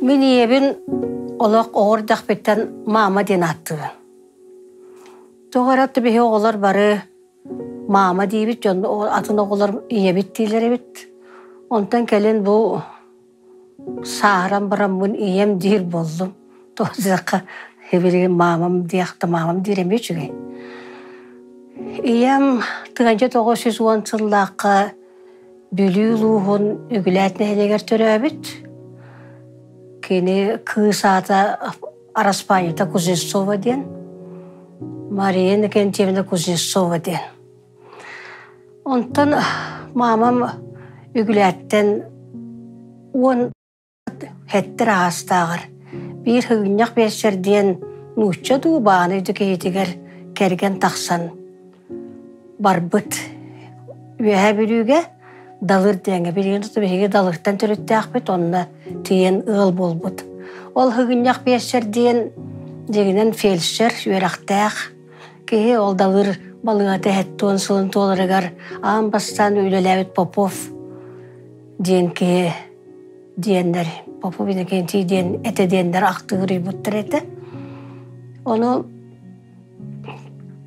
Мин ийэбин олох оҕо эрдэхпиттэн маама диэн ааттыыбын. Тоҕо эрэ биһи оҕолор бары маама диибит, дьон атын оҕолор ийэбит дииллэр эбит. Онтон кэлин бу сааһыран бараммын ийэм диир буоллум. Тоҕо диэтэххэ, билигин маамам диэх да маамам диир эмиэ үчүгэй. Ийэм 1910 сыллаахха Бүлүү улууһун Үгүлээт нэһилиэгэр төрөөбүт. Кини кыыс аата Араспаанньата Кузнецова диэн, Мария Иннокентьевна Кузнецова диэн. Онтон маамам Үгүлээттэн 10 хэттэр аастааҕар биир һыгынньах биэссэр диэн нуучча дуу бааны киһитигэр кэргэн тахсан барбыт. Үөһээ Бүлүүгэ Далыр диэҥҥэ билигин биһиги Далыртан төрүттээхпит, онно тиийэн ыал буолбут. Ол һыгынньах биэссэр диэн дьиҥинэн фельдшер үөрэхтээх киһи, ол Далыр балыыһата 70 сылын туоларыгар аан бастаан үлэлээбит Попов диэн киһи диэннэр Попов Иннокентий диэн этэ диэннэр ахтыыр этэ. Ону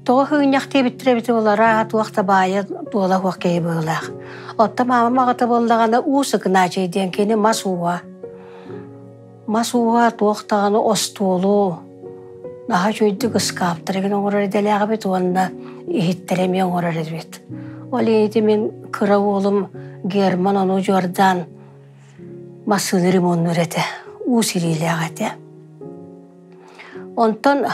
тоҕо һыынньах диэбиттэрэ эбитэ буолара туох да баайа туола суох киһи быһыылаах. Оттон маамам аҕата буоллаҕына уу сыкынаачый диэн кини мас ууһа. Мас ууһа туох даҕаны остуолу наһаа үчүгэйдик ыскааптары гына оҥорор идэлээх эбит уонна иһиттэри эмиэ оҥорор эбит. Ол иһити мин кыра уолум Герман ону удьуордаан массыына ремоннуур этэ, уус илиилээх этэ. Онтон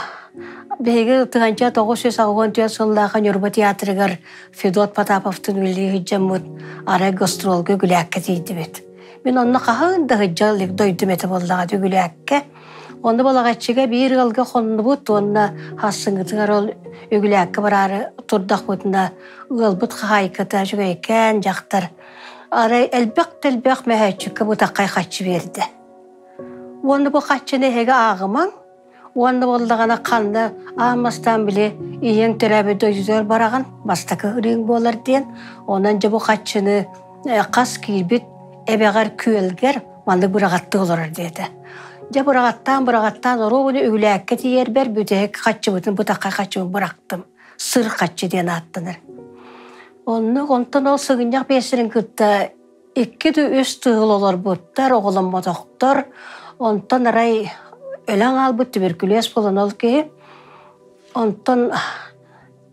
биһиги 1984 сыллаахха Ньурба театрыгар Федот Потаповтыын үлэлии сылдьаммыт арай гастролга Үгүлээккэ тиийдибит. Мин онно хаһан да сылдьа илик дойдум этэ буоллаҕа Үгүлээккэ. Онно Балаҕаччыга биир ыалга хоннубут уонна хассыҥҥытыгар ол Үгүлээккэ бараары турдахпытына ыалбыт хаһаайката үчүгэйкээн дьахтар арай элбэх да элбэх мөһөөччүккэ бытаххай хаччы биэрдэ. Уонна бу хаччыны эһиги ааҕымаҥ, уонна буоллаҕына ханна аан бастаан били ийэҥ төрөөбүт дойдутугар бараҕын, бастакы ырыыҥ буолар диэн, онон дьэ бу хаччыны хас киирбит эбэҕэр күөлгэр маннык быраҕаттыы олорор диэтэ. Дьэ быраҕаттаан-быраҕаттаан оруобуна Үгүлээккэ тиийэрбэр бүтэһик хаччыбытын бытаххай хаччыбын бырахтым. Сыр хаччы диэн ааттанар. Оннук онтон ол сыгынньах биэсэрин кытта Икки да үс тыһыл олорбуттар, оҕоломмотохтор. Онтон арай өлөн хаалбыт түбүркүлүөс буолан ол киһи. Онтон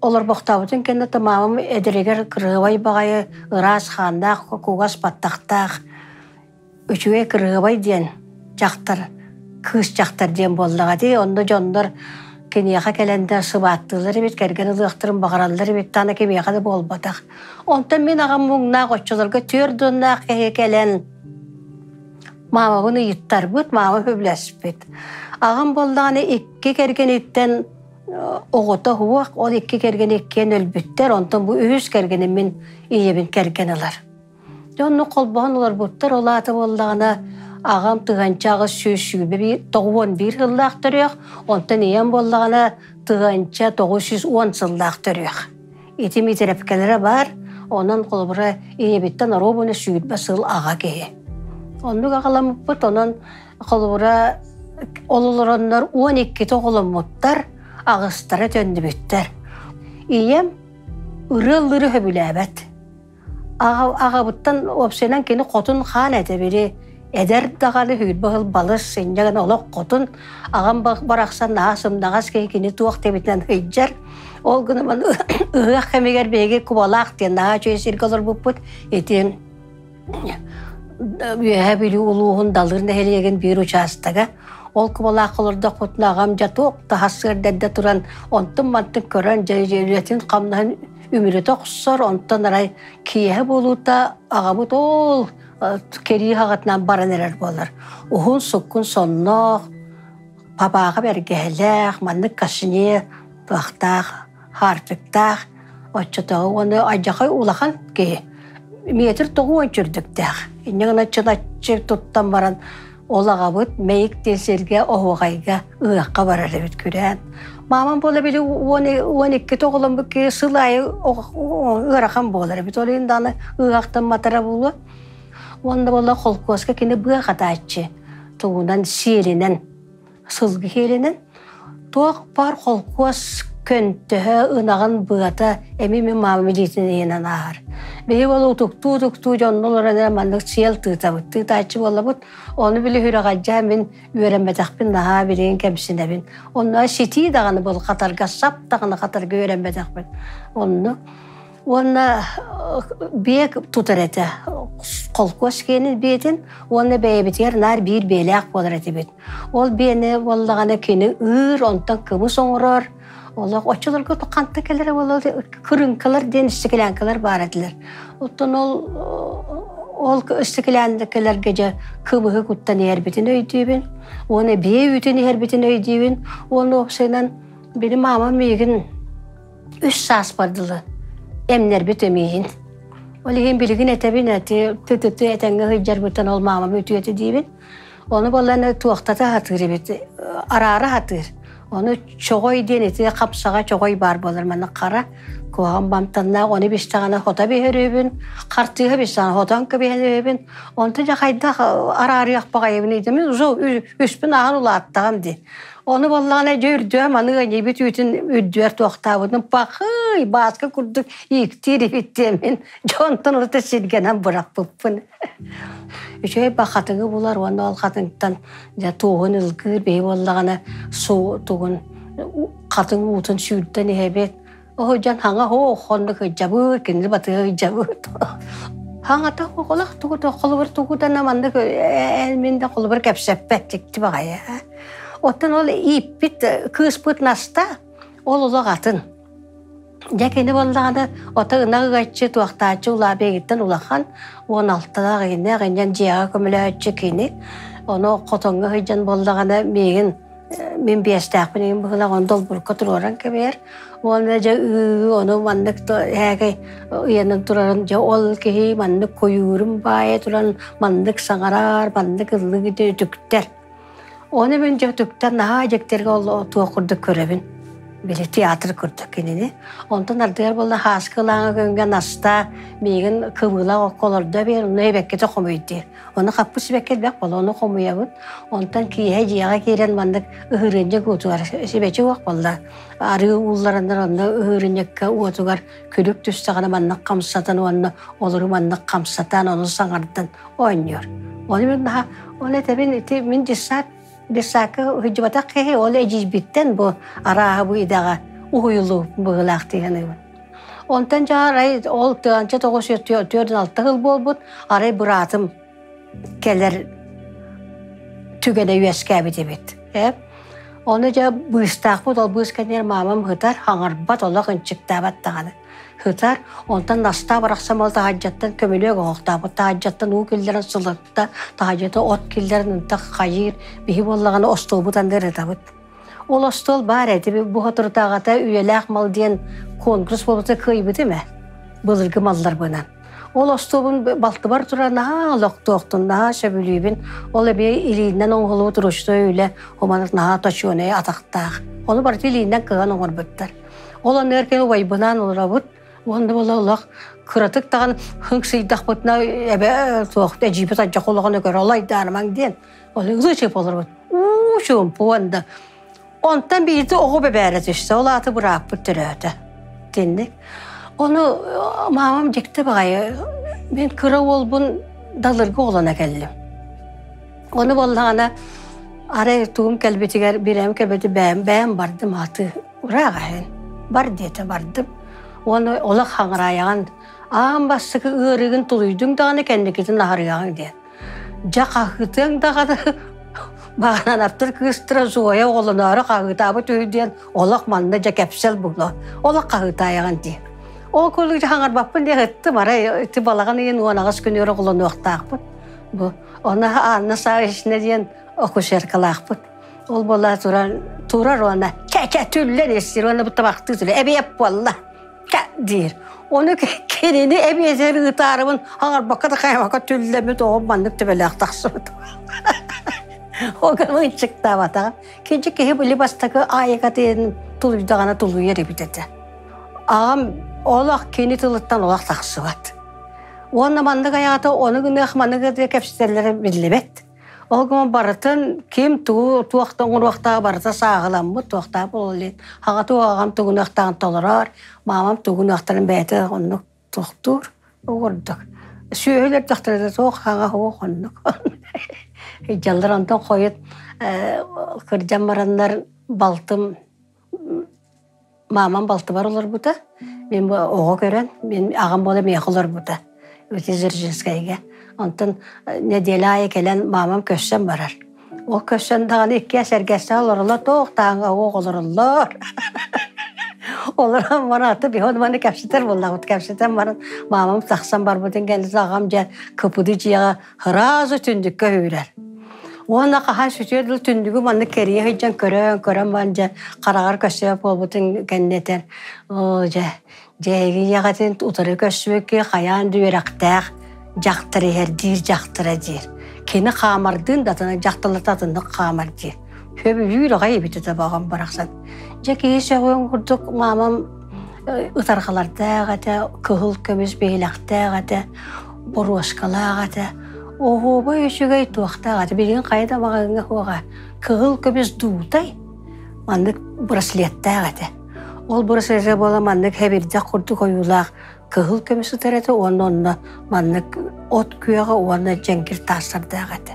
олорбохтообутун кэннэ маамам эдэригэр кырыһыбай баҕайы ыраас хааннаах, кугас баттахтаах, үчүгэй кырыһыбай диэн дьахтар, кыыс дьахтар диэн буоллаҕа дии. Онно дьоннор киниэхэ кэлэн да сыбааттыыллар эбит, кэргэн ылыахтарын баҕараллар эбит, даҕаны кимиэхэ да буолбатах. Онтон мин аҕам муҥнаах оччолорго түөрт уоннаах киһи кэлэн маамабын ыйыттарбыт, маама сөбүлэспит. Аҕам буоллаҕына икки кэргэниттэн оҕото суох, ол икки кэргэн иккиэн өлбүттэр, онтон бу үһүс кэргэним мин ийэбин кэргэн ылар. Дьэ оннук холбоһон олорбуттар, ол аата буоллаҕына аҕам 1891 сыллаах төрүөх, онтон ийэм буоллаҕына 1910 сыллаах төрүөх. Ити митэрэпкэлэрэ баар, онон холобура ийэбиттэн оруобуна 20 сыл аҕа киһи. Оннук аҕаламмыппыт, онон холобура ол олороннор 12 оҕоломмуттар, аҕыстара төннүбүттэр. Ийэм ырыа-ыллыыры сөбүлээбэт. Аҕабыттан уопсайынан кини хотун хаан этэ били эдэр даҕаны сүүрбэ сыл балыс сынньа гына олох хотун аҕам барахсан наһаа сымнаҕас киһи кини туох диэбитинэн сылдьар ол гынан ыһыах кэмигэр биһиги Кубалаах диэн наһаа үчүгэй сиргэ олорбуппут ити Үөһээ Бүлүү улууһун Далыр нэһилиэгин биир учаастага ол Кубалаахха олордохпутуна аҕам дьэ туох да сарсыарда эрдэ туран онтун-мантын көрөн дьэ үлэтин хамнаһын үмүрүтэ охсор, онтон арай киэһэ буолуута аҕабыт ол кэрии хаҕатынан баран эрэр буолар. Уһун суккун сонноох, папааҕа бэргэһэлээх, маннык кашне туохтаах, хаарчыктаах, оччотооҕу уонна алдьархай улахан киһи. Метр 90 үрдүктээх. Инньэ гынан чыначчы туттан баран ол аҕабыт Мэйик диэн сиргэ оһуохайга ыһыахха барар эбит күрээн. Маамам буола били 12 оҕоломмут киһи сыл аайы ыарахан буолар эбит. Ол иһин даҕаны ыһыахтан матара буолуо. Уонна буола холкуоска кини быа хатааччы. Тугунан сиэлинэн, сылгы сиэлинэн туох баар холкуос көнтөһө, ынаҕын быата эмиэ мин маама илиитин иһинэн ааһар. Биһиги ол утуктуу-утуктуу дьонно олорон эрэ маннык сиэл тыытабыт. Тыытааччы буоллабыт. Ону били сүрэҕэлдьээн мин үөрэммэтэхпин наһаа билигин кэмсинэбин. Онно ситии даҕаны был хатарга, сап даҕаны хатарга үөрэммэтэхпин. Оннук. Уонна биэ тутар этэ. Холкуос киэнин биэтин уонна бэйэбитигэр наар биир биэлээх буолар этибит. Ол биэни буоллаҕына кини ыыр, онтон кымыс оҥорор. Олох оччолорго хантан кэлэрэ буолла кырыҥкалар диэн истикилээҥкэлэр баар этилэр. Оттон ол ол истикилээҥкэлэргэ дьэ кымыһы куттан иһэрбитин өйдүүбүн. Уонна биэ үүтүн иһэрбитин өйдүүбүн. Уонна уопсайынан били маамам миигин үс сааспар дылы эмнэрбит эмиийин. Ол иһин билигин этэбин эти тытыты этэҥҥэ сылдьарбыттан ол маамам үтүөтэ диибин. Ону буоллан туохтата сатыыр эбит, араара сатыыр. Ону чоҕой диэн ити хапсаҕа чоҕой баар буолар манна хара куһаҕан бамтаннаах ону бистэҕинэ хото биһөрүүбүн, хартыыһа бистэҕинэ хотон кэбиһэрүүбүн. Онтон дьэ хайдах араарыах баҕайыбын ыйдым уже үспүн ааһан улааттаҕым дии. Ону буоллаҕына дьэ үрдүө маны ыанньыйбыт үүтүн үрдүөр туохтаабытын пахый бааска курдук ииктиир ибиттиэмин дьонтон урут сиргэнэн бырахпыппын. Үчүгэй ба хатыҥы булар уонна ол хатыҥтан дьэ туоһун ылгыыр биһи буоллаҕына суу тугун хатыҥ уутун сүүрдэн иһэбит. Оһо дьон хаҥа һоо оннук ыдьабыт, кинини батыһа ыдьабыт. Хаҥата олох тугу да холобур тугу да маннык мин да холобур кэпсэппэт дьикти баҕайы. Оттон ол ииппит кыыспыт Наста ол олох атын. Дьэ кини буоллаҕына ото ынах ыгаччы туохтааччы улаабыгыттан улахан 16-лаах иннээх инньэн дьиэҕэ көмөлөһөөччү кини. Ону хотоҥҥо сылдьан буоллаҕына миигин мин биэстээхпин иһин быһыылаах ону долбурка туруоран кэбиһэр. Уонна дьэ ыы ону маннык һээкэй ыйанан турарын дьэ ол киһи маннык куйуурун баайа туран маннык саҥарар, маннык ыллык үтүктэр. Ону мин дьэ үтүктэн наһаа дьиктиргэ ол туох курдук көрөбүн. Били театр курдук кинини. Онтон ардыгар буолла Һааскы ылааҥы көҥгө Настаа миигин кыбыылаах окко олордо биэр, онно эбэккитэ хомуй диир. Ону хаппыт сибэкки элбэх буолла, ону хомуйабын. Онтон киэһэ дьиэҕэ киирэн маннык ыһыырынньык уотугар сибэчи уох буолла. Арыы ууллараннар онно ыһыырынньыкка уотугар күлүк түстэҕинэ маннык хамсатан уонна олору маннык хамсатан ону саҥардан оонньуур. Ону мин наһаа оны этэбин ити мин десант десакка сылдьыбатах киһи ол эдьиийбиттэн бу арааһа бу идэҕэ уһуйуллубут быһыылаах дии саныыбын. Онтон дьэ арай ол тыанча 946 сыл буолбут арай быраатым кэлэр түгэнэ үөскээбит эбит. Э? Ону дьэ быыстаахпыт ол быыс кэннигэр маамам ытар, хаҥарбат, олох ынчыктаабат даҕаны. Ытар, онтон Настаа барахсан ол таһырдьаттан көмүлүөк оһохтообут, таһырдьаттан уу киллэрэн сылытта, таһырдьата от киллэрэн ынтах хайыыр, биһи буоллаҕына остуолбут анныгар ытабыт. Ол остуол баар этэ, бу соторутааҕыта үйэлээх мал диэн конкурс буолбута кыайбытым ээ, былыргы малларбынан. Ол остуолбун балтыбар турар наһаа олохтоохтун, наһаа сөбүлүүбүн. Ол эбиэ илиинэн оҥоһуллубут ручной үлэ, оманат наһаа точуонай атахтаах. Ону барыта илиинэн кыһан оҥорбуттар. Ол оннугар кини убайбынаан олоробут. Уонна буола олох кыратык даҕаны хыҥсыйдахпытына эбэ суох эдьиийбит алдьах олоҕун көрө олайдаарымаҥ диэн. Ол ылыы олоробут. Уу чуумпу уонна Онтон биирдэ оҕо бэбээрэ түстэ, ол аата бырааппыт төрөөтө. Итинник. Ону маамам дьикти баҕайы, мин кыра уолбун Далырга оҕолоно кэллим. Ону буоллаҕына, арай тугум кэлбитигэр, бирэм кэлбити бэйэм, бэйэм бардым аты ыраах эһин. Бар диэтэ бардым. Уонна олох хаҥыраайаҕын, аан бастакы ыарыыгын тулуйдуҥ даҕаны кэнникитин аһарыаҕыҥ диэн. Дьэ хаһыытыаҥ даҕаны баҕананаптар кыыстара Зоя оҕолоноору хаһыытаабыт үһү диэн олох манна дьэ кэпсэл буолуо. Олох хаһыытаайаҕын дии. Ол курдук дьэ хаҥарбаппын диэн ыттым арай ити балаҕан ыйын 18 күнүгэр оҕолонуохтаахпыт. Бу Онно Анна Саввична диэн акушеркалаахпыт. Ол буола туран турар уонна чэ-чэ түллэн истир уонна бу табахтыы түлэ эбиэп буолла диир. Ону кинини эбиэтигэр ыытаарыбын хаҥарбакка да хайабакка түллэммит оҕом маннык төбөлөөх тахсыбыт. Ол гынан ынчыктаабатаҕым. Кинчи киһи били бастакы аайыкатын тулуйдаҕына тулуйар эбит этэ. Аҕам олох кини тылыттан олох тахсыбат. Уонна маннык айаата ону гыныах маннык гыныах кэпсэтэллэрэ биллибэт. Ол гынан барытын ким тугу туохта оҥоруохтааҕа барыта сааһыламмыт, туохтаах буолан аҕа аҕам тугунуохтааҕын толорор, маамам тугунуохтарын бэйэтэ оннук тохтуур оҕордук. Сүөһүлэр тахтарда туох хаҥа суох оннук. Дьаллар онтон хойут кырдьан бараннар балтым маамам балтыбар олорбута. Мин бу оҕо көрөн, мин аҕам буола миэхэ олорбута. Ити Дзержинскэйгэ. Онтон нэдиэлэ аайы кэлэн маамам көрсөн барар. Ол көрсөн даҕаны иккиэ сэргэстэһэ олороллор, туох тааҥҥа оҕо олороллор. Олорон баран аты биһон маны кэпсэтэр буоллаҕыт. Кэпсэтэн баран маамам тахсан барбытын кэннэ аҕам дьэ кыпыды дьиэҕэ сразу түндүккэ үүрэр. Уонна хаһан сүтүөр дылы түндүгү маннык кэрийэ сылдьан көрөн, көрөн баран дьэ хараҕар көстүбэт буолбутун кэннэ этэр, оо дьэ, дьэ эһиги ийэҕитин утары көрсүбүккэ хайаан да үөрэхтээх дьахтар иһэр диир дьахтара диир. Кини хаамардыын да атына дьахталлата атыннык хаамар диир. Сөбүлүүр аҕай эбит этэ баҕам барахсан. Дьэ киһи сөҕүөн курдук маамам ытарҕалардаах этэ, кыһыл көмүс биһилэхтээх этэ, боруоскалаах этэ. Оһуобай үчүгэй туохтаах этэ. Билигин хайа да маҕаһыыҥҥа суоҕа. Кыһыл көмүс дуутай маннык браслеттээх этэ. Ол браслета буола маннык хэбирдэх курдук ойуулаах кыһыл көмүс сытар этэ уонна онно маннык от күөҕэ уонна дьэҥкир таастардаах этэ.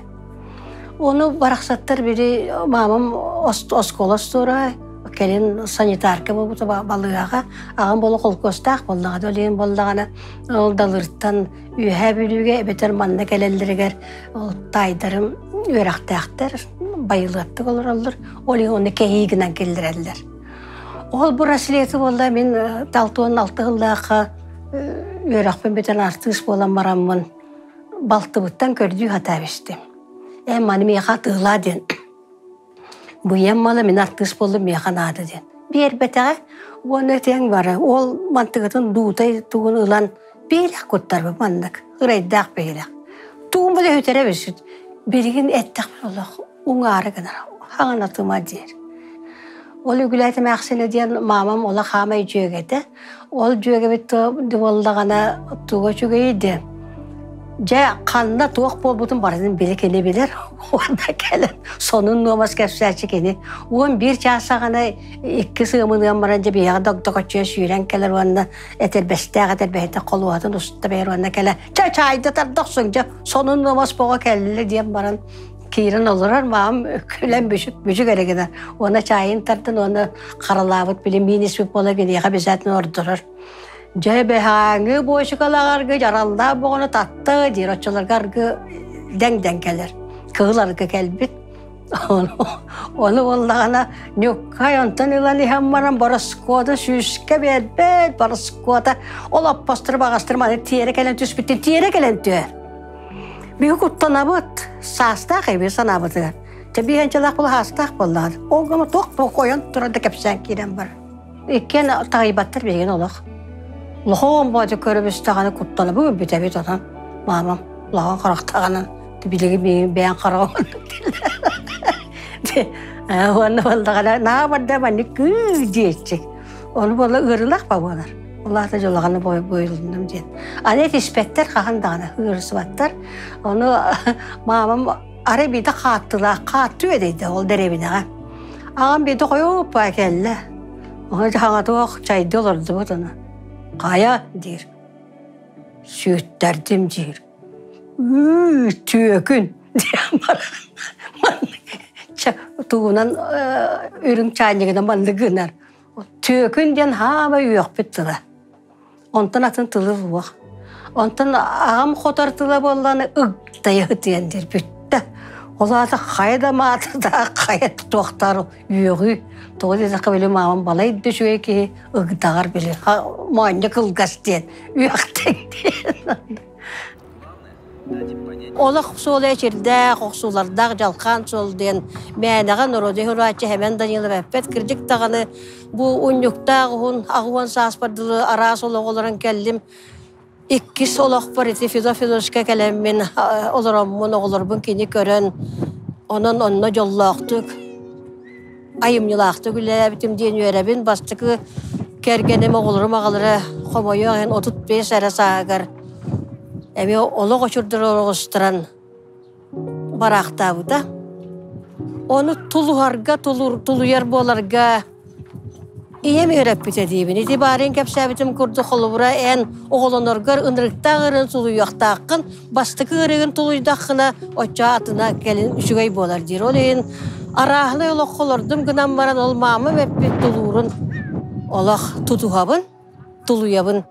Ону барахсаттар били маамам оскуола остуора кэлин санитарка буолбута балыыһаҕа аҕам буола холкуостаах буоллаҕа да олиин буоллаҕына ол далыртан Үөһээ Бүлүүгэ эбэтэр манна кэлэллэригэр ол таайдарым үөрэхтээхтэр, байылыаттык олороллор, ол иһин ону кэһии гынан киллэрэллэр. Ол браслеты буолла мин талтуон алта сыллаахха үөрэхпин бүтэн артыыс буолан бараммын балтыбыттан көрдүү сатаабыстым. Эн маны миэхэ атыылаа диэн. Бу ийэм мала мин артыыс буоллум миэхэ наада диэн. Биэрбэтэҕэ уонна этиэҥ бара ол мантыгытын дуутай тугун ылан биһилэх куттарбыт маннык ырайдаах биһилэх. Тугун бile үтэрэ бүсүт. Билигин эттэхпин олох уҥаары гынар хаҥанатыма диир. Ол үгүлээтим эмээхсинэ диэн маамам ола хаамай дьүөгэтэ. Ол дьүөгэбит буоллаҕына туга үчүгэйий диэн. Дьэ ханна туох буолбутун барытын били кини билэр. Уонна кэлэн сонун нуомас кэпсээччи кини. 11 чаас саҕана икки сыамыныан баран дьэ биһиэхэ догдокоччуйа сүүрэн кэлэр уонна этэрбэстээх этэрбэһитэ холуоһатын уста бэйэр уонна кэлэ чэ чаайда тарда охсуҥ дьэ сонун нуомас боҕо кэллэ диэн баран киирэн олорор маам күлэн бүчүк бүчүк эрэ гынар уонна чаайын тардан уонна харалаабыт били миин испит буола киниэхэ обязательно ордорор дьэ бэһээҥи буочукалаҕаргы дьараллаах боҕону татта диир оччолорго аргы дэҥ-дэҥ кэлэр кыһыл аргы кэлбит ону буоллаҕына ньуккай онтон ылан иһэн баран бороскуота сүүскэ биэрбэт бороскуота ол оппостор баҕастар маны тиэрэ кэлэн түспүттэн тиэрэ кэлэн түһэр Биһи куттанабыт, саастаах эбии санаабытыгар. Чэ биһэнчэлээх була саастаах буоллаҕа. Ол гына туох токойон туран да кэпсээн киирэн бар. Иккиэн таҕыйбаттар билигин олох. Лохоон бооту көрөбүстэҕинэ куттанабы бүтэбит онон. Маамам лохон харахтаҕынан билигин бэйэн хараҕын уонна буоллаҕына наа барда маннык кыы диэччи. Ону буола ыарыылаах ба буолар. Улаата дьолоҕону бойулуннум диэн. Аны этиспэттэр хаһан даҕаны ыырсыбаттар. Ону маамам арай биирдэ хааттылаах хааттыы эдэйдэ ол дэриэбинэҕэ. Аҕам биирдэ хойууппа кэллэ. Ону хаҥатыах чайды олордубут ону. Хайа диир. Сүүттэрдим диир. Ү түөкүн диэн баран тугунан үрүҥ чаанньыгынан маннык гынар. Түөкүн диэн хаамай үөхпүт тыла. Онтон атын тылы суох. Онтон аҕам хотор тыла буоллаҕына ыгдайа ытыйан диир бүттэ. Ол аата хайа да маатырдаах хайа туохтаар үөҕүү. Тоҕо диэтэххэ били маамам балай да үчүгэй киһи ыгдаҕар били моонньо кылгас диэн үөхтэн диэн. Олох суола эчирдээх, охсуулардаах дьалхаан суол диэн мээнэҕэ норуоду уһурааччы Хэмэн Данилов эппэт. Кырдьык даҕаны бу унньуктаах уһун аҕыс уон сааспар дылы араас олоҕу олорон кэллим. Иккис олохпор ити Федот Федоровичка кэлэммин олороммун, оҕолорбун кини көрөн, онон онно дьоллоохтук, айымньылаахтык үлэлээбитим диэн үөрэбин. Бастакы кэргэним оҕолорум аҕалара хомойуох иһин 35 эрэ сааһыгар эмиэ олох очурдары оҕустаран. бараахтаабыта. Ону тулуһарга, тулуйар буоларга ийэм үөрэппитэ диибин. Ити баарыын кэпсээбитим курдук холобура эн оҕолоноргор ынырыктаах ыарыын тулуйуохтааххын, бастакы ыарыыгын тулуйдаххына, оччо атына кэлин үчүгэй буолар диир. Ол иһин арааһынай олоххо олордум гынан баран ол маамам эппит тулуурун олох тутуһабын, тулуйабын.